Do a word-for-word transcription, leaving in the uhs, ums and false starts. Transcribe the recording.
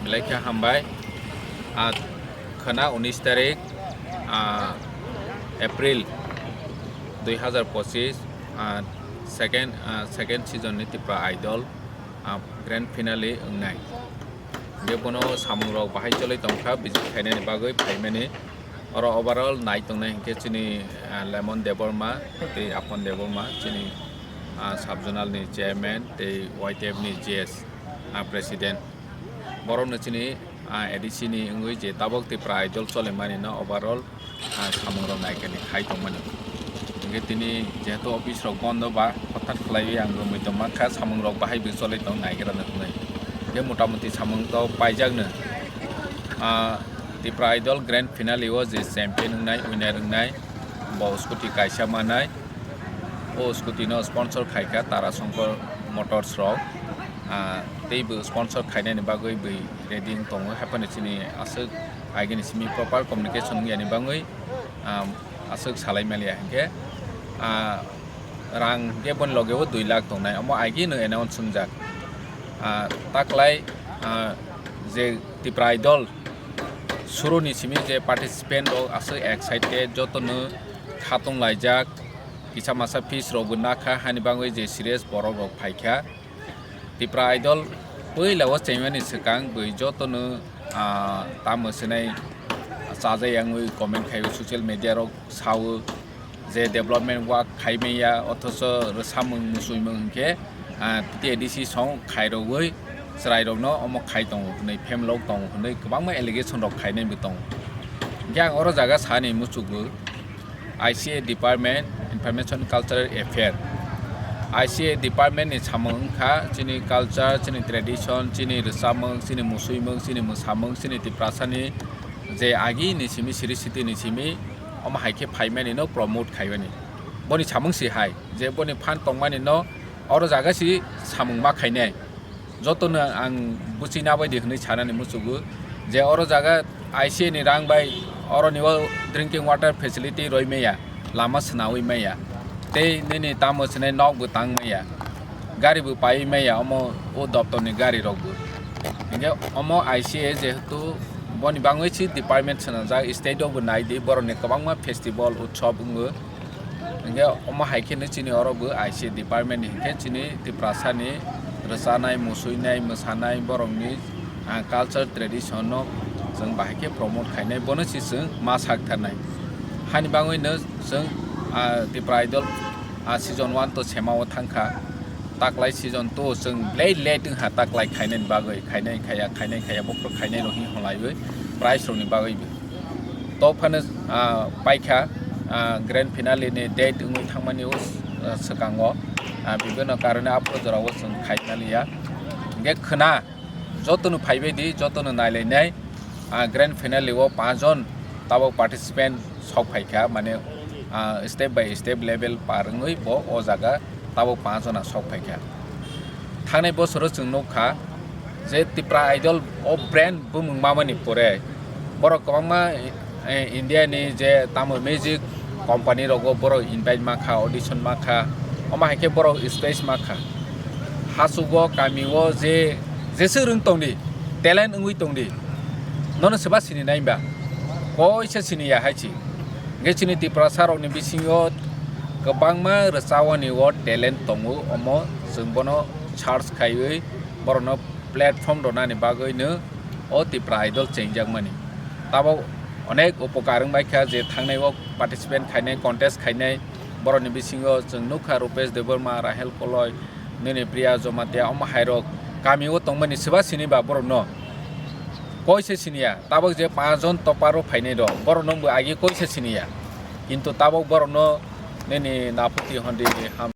Belai khe hambai. Ah, khwna unis tarik, ah, April dui hazar pochis, ah, second, ah, second season ni Tipra Idol, ah, grand finale wngnai. Hingke bono samung rok bahai choloi tongkha, visit khainani bagwi phaimani. Oro overall nai tongnai hingke chini, ah, Lemon Debbarma tei Apon Debbarma, chini, ah, sub zonal ni chairman tei Y T F ni G S, ah, president. Borokno chini, ah, A D C ni wngwi je tabok Tipra Idol cholimani no overall, ah, samung rok naikani khai tongmani. Hingke tini jehetu office rok bondo ba hothat khlaiwi ang romwi tongma kha, samung rok bahai bo choloi tong naigra no hwnwi. Hingke motamuti samung to paijakno. Ah, Tipra Idol grand finale o je champion wngnai, winner wngnai, bo scooty kaisa manai. O scooty no sponsor khaikha Tara Shankar Motors rok. Ah, tei bo sponsor khainani bagwi bo ready wng tongo, haphano chini aswk agini simi proper communication wngya ni bagwi, ah, aswk salai maliya hinkhe, ah, rang hinkhe boni loge o dui lakh tongnai, omo agino announce wngjak. Ah, taklai, ah, je Tipra Idol suruni simi je participant rok aswk excited, jotono khatung laijak, kisa masa fees rok bo nakha, hani bagwi je serious borok rok phaikha. Tipra Idol puila o chengmani swkang bwi jotono, ah, tamo swnai chajai yangwi comment khaio, social media rok sao je development work khai manya, othocho rwsamung musuimung hinkhe, ah, T A D C song khairogwi chwrairokno omo khai tongo hwnwi, phem lok tongo hwnwi kwbangma allegation rok khainai bo tongo. Hinkhe ang oro jaga sani muchukgo, I C A Department, Information Cultural Affair. I C A Department ni samung wngkha chini culture, chini tradition, chini rwchapmung, chini musuimung, chini mwsamung, chini Tiprasani je agi ni simi, siri siti ni simi, omo hai khe phaimani no promote khaimani. Boni samung si hai, je boni phan tongmani no oro jaga si samung ma khainai. Jotono ang buchina bai di hwnwi sanani muchugo je oro jaga I C A ni rang bai oroni o drinking water facility roi maya, lama swnawi maya, tei nini tamo swnai nok bo tang maya, gari bo paiwi maya omo o doptor ni gari rok bo. Hinkhe omo I C A jehetu boni bangwi si department swnajak, state o bo nai di, borok ni kwbangma festival utsob wngo. Hinkhe omo hai kheno chini oro bo I C A department ni hinkhe chini Tiprasa ni rwchanai, musuinai, mwsanai, borok ni, ah, culture tradition no chwng bahai khe promote khainai, bono se chwng ma sak tharnai. Hani bangwi no chwng, ah, Tipra Idol, ah, season one to sema o thangkha, taklai season two chwng belai late wngkha taklai khainai ni bagwi, khainai khaya, khainai khaya, bokhorok khainai rok hinwi hwnlaiwi prize rok ni bagwi bo. To phano, ah, paikha, ah, grand finale ni date wngwi thangmani o, ah, swkango, ah, bibino karone aphuru jorao chwng khaina liya. Hinkhe khwna jotono phaibai di, jotono nailainai, ah, grand finale o panch jon tabok participant sok phaikha, mane, ah, step by step level par wngwi bo o jaga tabok panch jona sok phaikha. Thangnai bosoro chwng nukha je Tipra Idol o brand bumung mamani pore borok kwbangma, eh, India ni je tamo music company rogo borok invite makha, audition makha, omo hai khe borok space makha. Hachugo kami o je jeswk rwng tongdi, talent wngwi tongdi, nono swba sini nai ba? Koisa sini ya hai si. Hingke chini Tiprasa rokni bisingo kwbangma rwchawani o talent tongo, omo chwng bono search khaiwi borokno platform rwnani bagwino o Tipra Idol chengjakmani. Tabok onek upokar wngbaikha je thangnai o participant khainai, contest khainai, borokni bisingo chwng nukha Rupesh Debbarma, Rahel Koloi, nini Priya Jamatia, omo hairok kami o tongmani swba sini ba borokno. Koi se siniya, tabok je panch jon toparo phainai rok, borok no bo agi koi se siniya. Kintu tabok borok no nini naphuti hondi ham